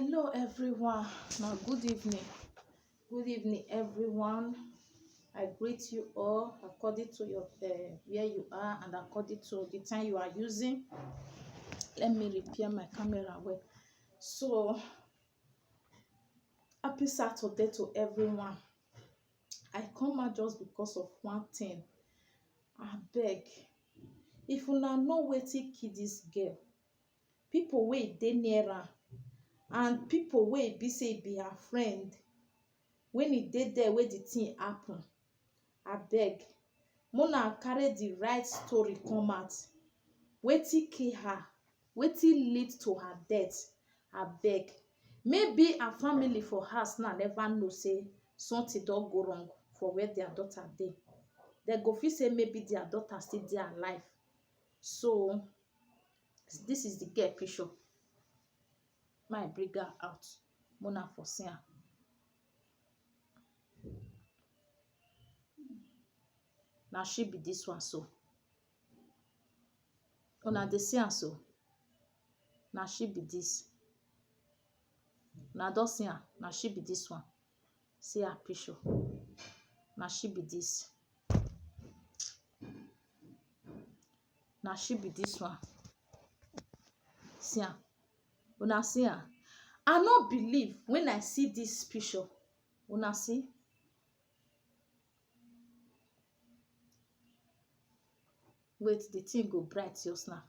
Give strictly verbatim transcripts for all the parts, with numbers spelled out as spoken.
Hello everyone, na good evening. Good evening everyone. I greet you all according to your uh, where you are and according to the time you are using. Let me repair my camera well. So happy Saturday to everyone. I come out just because of one thing. I beg, if una know wetin kill this girl, people wey dey near am and people wey be say be her friend when e dey there wey the thing happen, abeg, mona carry the right story come out. Wetin kill her? Wetin lead to her death? Abeg, maybe her family for house now never know say something don go wrong for where their daughter dey. Dem go feel say maybe their daughter still dey alive. So this is the girl picture. My bring her out. Mona for see am. Na she be this one so. Una dey see am so. Na she be this. Una don see am. Na she be this one. See her picture. Na she be this. Na she be this one. See am. Una see am. I no believe when I see this picture. Una see. Wait, the thing go bright just now.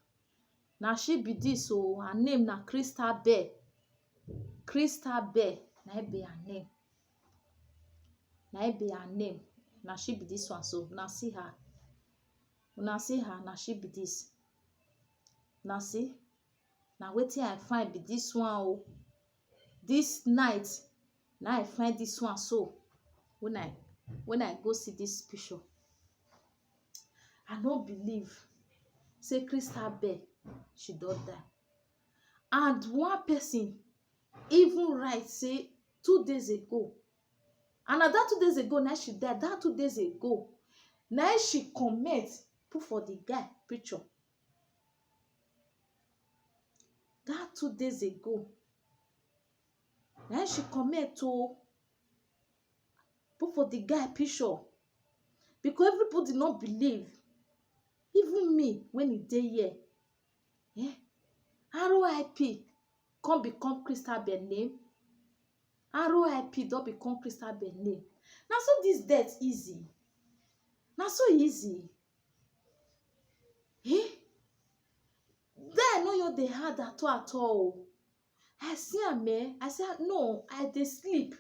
Na she be this o. Her name na Crystal Bear. Crystal Bear na im be her name. Na im be her name. Na she be this one so. Una see her. Una see her. Na she be this. Una see. Na wetin I find be this one o. This night na I find this one so. When I when I go see this picture, I no believe say Crystal Bear she don die. And one person even write say two days ago, and na that two days ago na she die. That two days ago na she comment put for the guy picture. That two days ago na she comment o, put for the guy picture, because everybody no believe. Even me when e dey here, eh? R I P come become Crystal Bear name. R I P don become Crystal Bear name. Na so this death easy. Na so easy. Eh? Then no, you dey hard at all at all. I see am, eh? I say, "No, I dey sleep.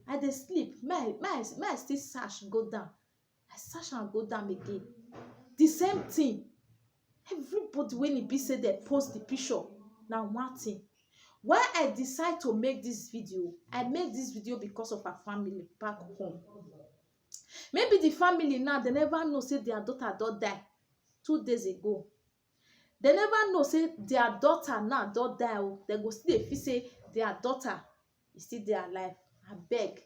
I dey sleep. May I, may I, may I still search go down." I search and go down again. The same thing. Everybody when e be say they post the picture, na one thing. Why I decide to make this video? I make this video because of her family back home. Maybe the family now, they never know say their daughter don die two days ago. They never know say their daughter now don die o. They go still dey feel say their daughter is still dey alive. Abeg,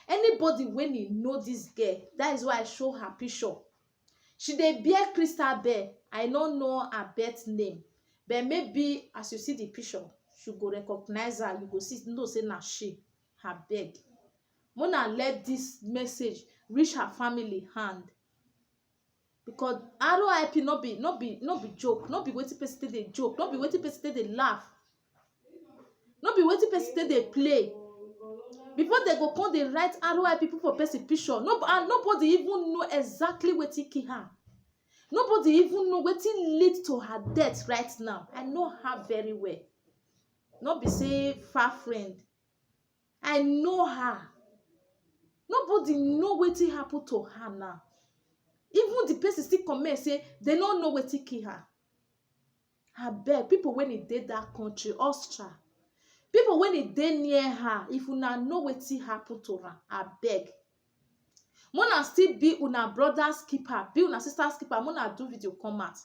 anybody when e know this girl, that is why I show her picture. She dey bear Crystal Bear. I no know her birth name, but maybe as you see the picture, you go recognize her. You go see, know say na she. Abeg, mona let this message reach her family hand, because R I P no be, no be, no be joke. No be wetin person take dey joke. No be wetin person take dey laugh. No be wetin person take dey play. Before they go come dey write R I P put for person picture, no, and nobody even know exactly wetin kill her. Nobody even know wetin lead to her death right now. I know her very well. No be say far friend. I know her. Nobody know wetin happen to her now. Even the person still comment say they no know wetin kill her. Abeg, people when e dey that country, Austria, people when e dey near her, if una know wetin happen to her, abeg, mona still be una brother's keeper, be una sister's keeper, mona do video come out.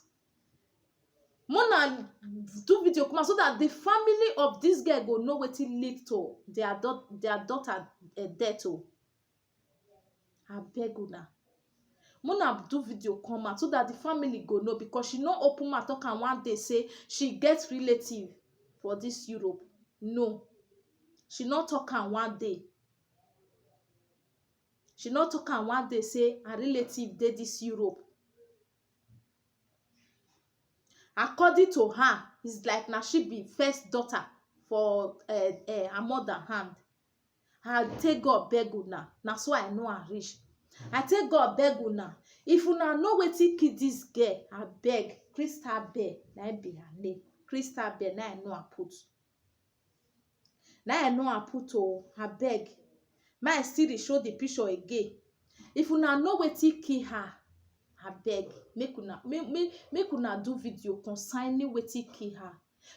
Mona do video come out so that the family of this girl go know wetin lead to their daugh- their daughter, eh, death o. Abeg una. Mona do video come out so that the family go know, because she no open mouth talk am one day say she get relative for this Europe. No. She no talk am one day. She no talk am one day say her relative dey this Europe. According to her, it's like na she be first daughter for uh, uh, her mother hand. I take God beg una, na so I know her reach. I take God beg una, if una know wetin kill this girl, abeg, Crystal Bell na im be her name. Crystal Bell na I know her put. Na I know her put o, abeg. Make I still dey show the picture again. If una know wetin kill her, abeg, make una make, make, make una do video concerning wetin kill her.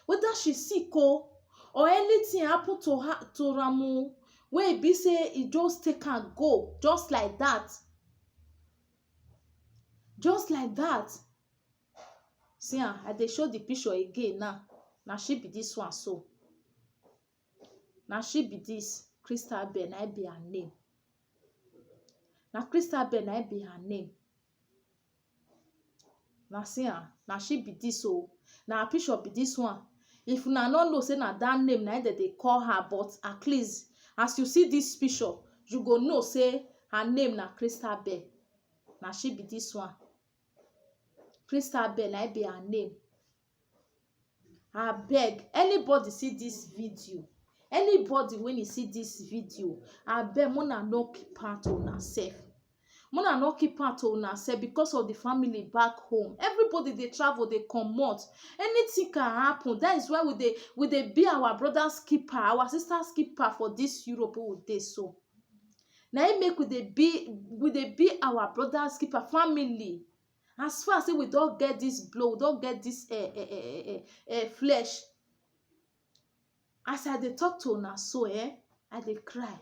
Whether she sick o, or anything happen to her, to am o, wey e be say e just take am go just like that. Just like that. See am, I dey show the picture again now. Na she be this one so. Na she be this Crystal Bell, na im be her name. Na Crystal Bell, na im be her name. Na see am, na she be this o. Na her picture be this one. If una no know say na that name na im dem dey call her, but at least as you see this picture, you go know say her name na Crystal Bell. Na she be this one. Crystal Bell, na im be her name. Abeg, anybody see this video, anybody when you see this video, abeg, una no keep am to una sef. Una no keep am to una sef because of the family back home. Everybody dey travel, dey comot. Anything can happen. That is why we dey, we dey be our brother's keeper, our sister's keeper for this Europe wey we dey so. Na im make we dey be, we dey be our brother's keeper, family. As far as say we don get this blow, we don get this uh, uh, uh, uh, uh, flesh. As I dey talk to una so, eh, I dey cry.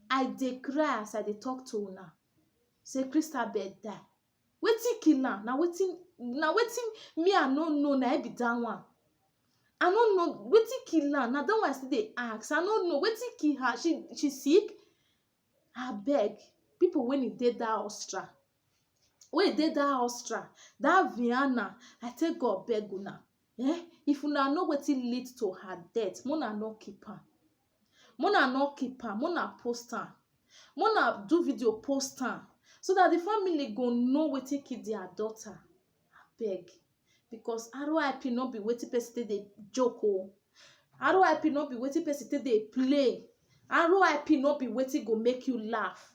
I dey cry as I dey talk to una. Say Crystal Bell die. Wetin kill am? Na wetin, na wetin me I no know, na im be that one. I no know wetin kill am. Na that one I still dey ask. I no know wetin kill her. She, she sick? Abeg, people wey e dey that Austria, wey e dey that Austria, that Vienna, I take God beg una. Eh? If una know wetin lead to her death, una no keep am. Una no keep am, una post am. Una do video post am so that the family go know wetin kill their daughter. Abeg, because R I P no be wetin person take dey joke o. R I P no be wetin person take dey play. R I P no be wetin go make you laugh.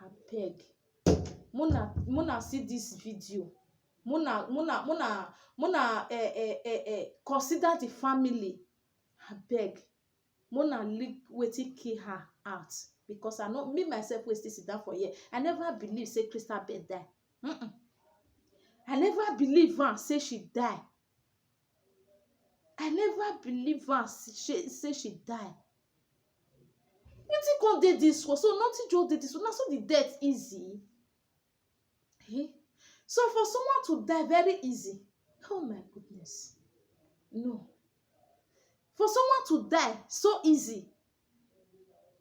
Abeg, muna, muna see this video. Muna, muna, muna, muna eh, eh, eh, eh, consider the family. Abeg, muna leak wetin kill her out. Because I know me myself wey still sit down for here. I never believe say Crystal Bell die. Mm-mm. I never believe am say she die. I never believe am say, say she die. Wetin come dey this one? So nothing just dey this one. Na so the death easy. Eh? So for someone to die very easy. Oh my goodness. No. For someone to die so easy.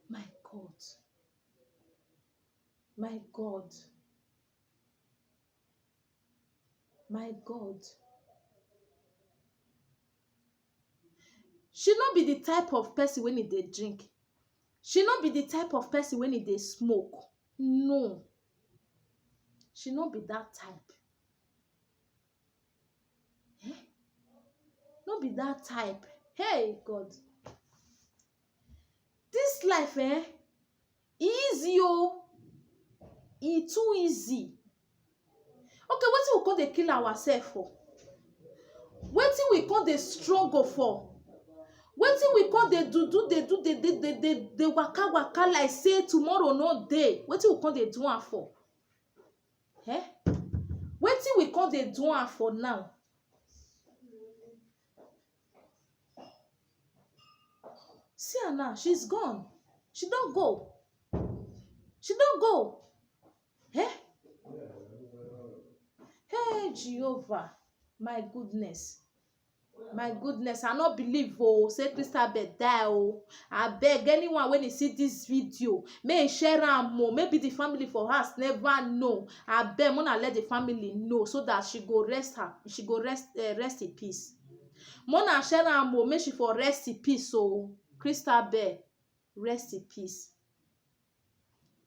My God. My God. My God. She no be the type of person wey e dey drink. She no be the type of person wey e dey smoke. No. She no be that type. Eh? No be that type. Hey, God. This life, eh? E easy o. E too easy. Okay, wetin we come dey kill ourselves for? Wetin we come dey struggle for? Wetin we come dey do, do, dey do, dey, dey, dey, dey, dey waka, waka like say tomorrow no dey? Wetin we come dey do am for? Eh? Wetin we come dey do am for now? See her now, she's gone. She don go. She don go. Eh? Hey, Jehovah. My goodness. My goodness, I no believe o, say Crystal Bell die o. Abeg, anyone wey e see this video, make e share am o. Maybe the family for house never know. Abeg, una let the family know so that she go rest her, she go rest, eh, rest in peace. Mona share am o, make she for rest in peace o. Crystal Bell, rest in peace.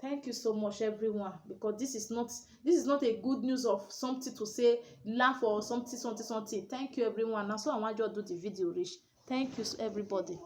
Thank you so much, everyone, because this is not, this is not a good news of something to say, laugh or something, something, something. Thank you, everyone. Na so I wan just do the video reach. Thank you, everybody.